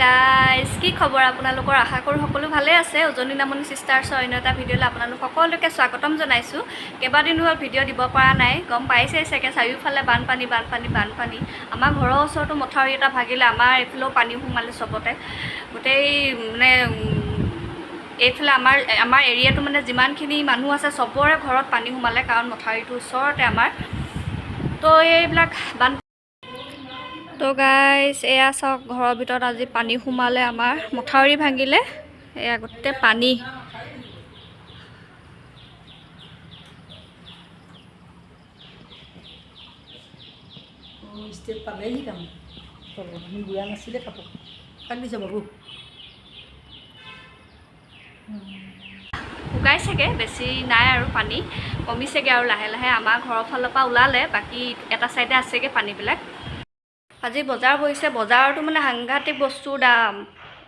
Guys, কি খবৰ আপোনালোকৰ? আশা কৰোঁ সকলো ভালে আছে। উজনি নামনি চিষ্টাৰ্ছৰ অন্য এটা ভিডিঅ'লৈ আপোনালোক সকলোকে স্বাগতম জনাইছোঁ। কেইবাদিনো হ'ল ভিডিঅ' দিব পৰা নাই, গম পাইছেই চাগে। চাৰিওফালে বানপানী, বানপানী, বানপানী। আমাৰ ঘৰৰ ওচৰতো মথাউৰি এটা ভাগিলে, আমাৰ এইফালেও পানী সোমালে চবতে গোটেই। মানে এইফালে আমাৰ এৰিয়াটো মানে যিমানখিনি মানুহ আছে, চবৰে ঘৰত পানী সোমালে, কাৰণ মথাউৰিটোৰ ওচৰতে আমাৰ। তো এইবিলাক বান। তো গাইজ, এয়া চাওক, ঘৰৰ ভিতৰত আজি পানী সোমালে। আমাৰ মথাউৰি ভাঙিলে, এয়া গোটেই পানী। ষ্টেপ পালেহি তাৰমানে তলৰ মানুহ বুঢ়া নাছিলে। কাপোৰ কাক দিছে বাবু? শুকাইছেগৈ, বেছি নাই আৰু, পানী কমিছেগৈ আৰু লাহে লাহে। আমাৰ ঘৰৰ ফালৰ পৰা ওলালে, বাকী এটা চাইডে আছেগৈ পানীবিলাক। আজি বজাৰ বহিছে। বজাৰতো মানে সাংঘাতিক বস্তুৰ দাম।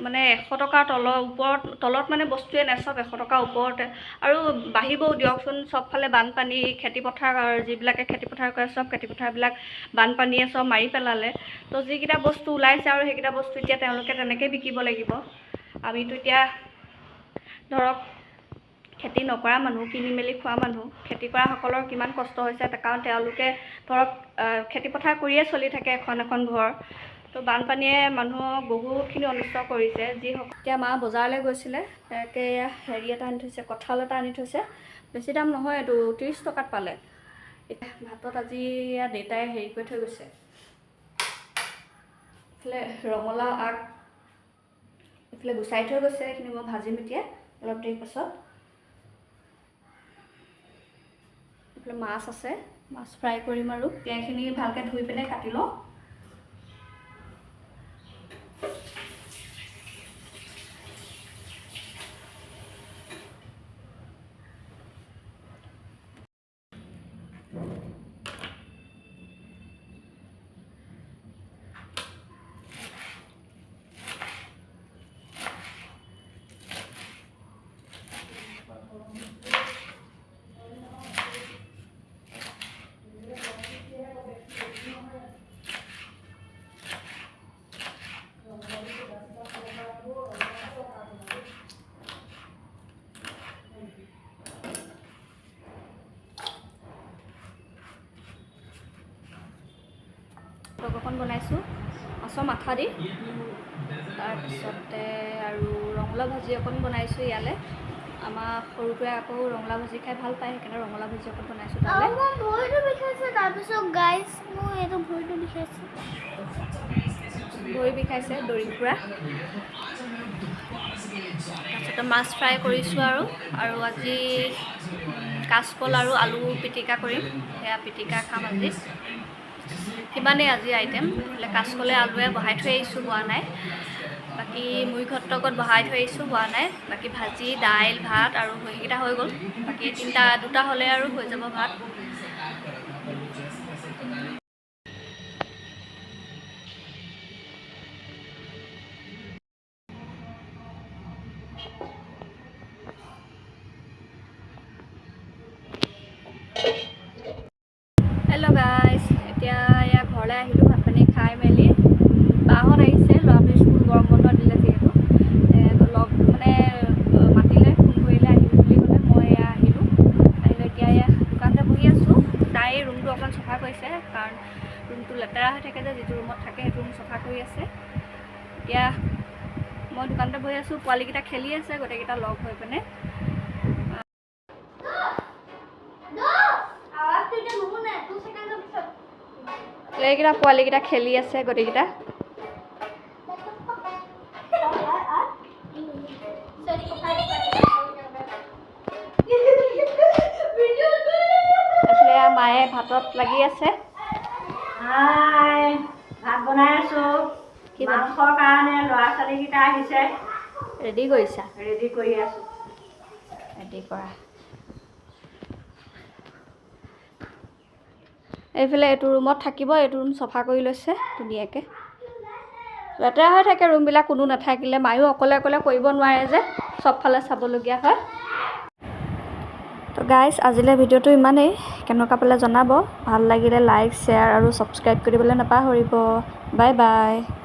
মানে 100 টকাৰ তলৰ ওপৰত তলত মানে বস্তুৱে নাই, চব 100 টকাৰ ওপৰতে। আৰু বাঢ়িবও দিয়কচোন, চবফালে বানপানী। খেতি পথাৰ, যিবিলাকে খেতি পথাৰ কৰে, চব খেতি পথাৰবিলাক বানপানীয়ে চব মাৰি পেলালে। তো যিকেইটা বস্তু ওলাইছে আৰু সেইকেইটা বস্তু এতিয়া তেওঁলোকে তেনেকেই বিকিব লাগিব। আমিতো এতিয়া ধৰক খেতি নকৰা মানুহ, কিনি মেলি খোৱা মানুহ। খেতি কৰাসকলৰ কিমান কষ্ট হৈছে, কাৰণ তেওঁলোকে ধৰক খেতি পথাৰ কৰিয়ে চলি থাকে এখন এখন ঘৰ। তো বানপানীয়ে মানুহক বহুতখিনি অনিষ্ট কৰিছে। যিসকল এতিয়া মা বজাৰলৈ গৈছিলে, তাকে এয়া হেৰি এটা আনি থৈছে, কঁঠাল এটা আনি থৈছে। বেছি দাম নহয়, এইটো 30 টকাত পালে। এতিয়া ভাতত আজি এয়া দেউতাই হেৰি কৰি থৈ গৈছে। এইফালে ৰঙালাও আগ এইফালে গুচাই থৈ গৈছে। এইখিনি মই ভাজিম এতিয়া অলপ দেৰি পাছত। এইফালে মাছ আছে, মাছ ফ্ৰাই কৰিম আৰু এইখিনি ভালকৈ ধুই পিনে কাটি লওঁ। তক অকণ বনাইছোঁ মাছৰ মাথা দি। তাৰপিছতে আৰু ৰঙালাও ভাজি অকণ বনাইছোঁ ইয়ালৈ। আমাৰ সৰুটোৱে আকৌ ৰঙালাও ভাজি খাই ভাল পায়, সেইকাৰণে ৰঙালাও ভাজি অকণ বনাইছোঁ তালৈ। আৰু মোৰ ভৰিটো বিষাইছে। তাৰপিছত গাইজ, মোৰ এইটো ভৰিটো বিষাইছে। ভৰি বিষাইছে দৌৰি ফুৰা। তাৰপিছতে মাছ ফ্ৰাই কৰিছোঁ আৰু আৰু আজি কাচকল আৰু আলু পিটিকা কৰিম। সেয়া পিটিকা খাম আজি। সিমানেই আজি আইটেম। এইফালে কাচকলে আলুৱে বহাই থৈ আহিছোঁ, হোৱা নাই। বাকী মুড়ি ঘটকত বহাই থৈ আহিছোঁ, হোৱা নাই। বাকী ভাজি, দাইল, ভাত আৰু সেইকেইটা হৈ গ'ল। বাকী তিনিটা দুটা হ'লে আৰু হৈ যাব ভাত। হেল্ল' গাইজ, এতিয়া এয়া ঘৰলৈ আহিলোঁ ভাত পানী খাই মেলি। বাহঁত আহিছে, ল'ৰাটোৰ স্কুল গৰম বন্ধ দিলে যিহেতু। লগ মানে মাতিলে, ফোন কৰিলে, আহিবি বুলি ক'লে। মই এয়া আহিলোঁ। আহিলোঁ, এতিয়া এয়া দোকানতে বহি আছোঁ। তাই ৰুমটো অকণমান চফা কৰিছে, কাৰণ ৰুমটো লেতেৰা হৈ থাকে যে। যিটো ৰুমত থাকে, সেইটো ৰুম চফা কৰি আছে। এতিয়া মই দোকানতে বহি আছোঁ, পোৱালিকেইটা খেলি আছে গোটেইকেইটা লগ হৈ পিনে। আৱাজটো এতিয়া নুশুনে, 2 ছেকেণ্ডৰ পিছত। এইকেইটা পোৱালিকেইটা খেলি আছে গোটেইকেইটা। এইফালে এয়া মায়ে ভাতত লাগি আছে। হাই, ভাত বনাই আছোঁ। কি বনাইছা? মাংসৰ কাৰণে ল'ৰা ছোৱালীকেইটা আহিছে। ৰেডি কৰিছা? ৰেডি কৰি আছোঁ। ৰেডি কৰা। এইফালে এইটো ৰুমত থাকিব, এইটো ৰুম চফা কৰি লৈছে ধুনীয়াকৈ। লেতেৰা হৈ থাকে ৰুমবিলাক কোনো নাথাকিলে। মায়ো অকলে অকলে কৰিব নোৱাৰে যে, চবফালে চাবলগীয়া হয়। তো গাইজ, আজিলৈ ভিডিঅ'টো ইমানেই। কেনেকুৱা পালে জনাব। ভাল লাগিলে লাইক, শ্বেয়াৰ আৰু ছাবস্ক্ৰাইব কৰিবলৈ নাপাহৰিব। Bye bye.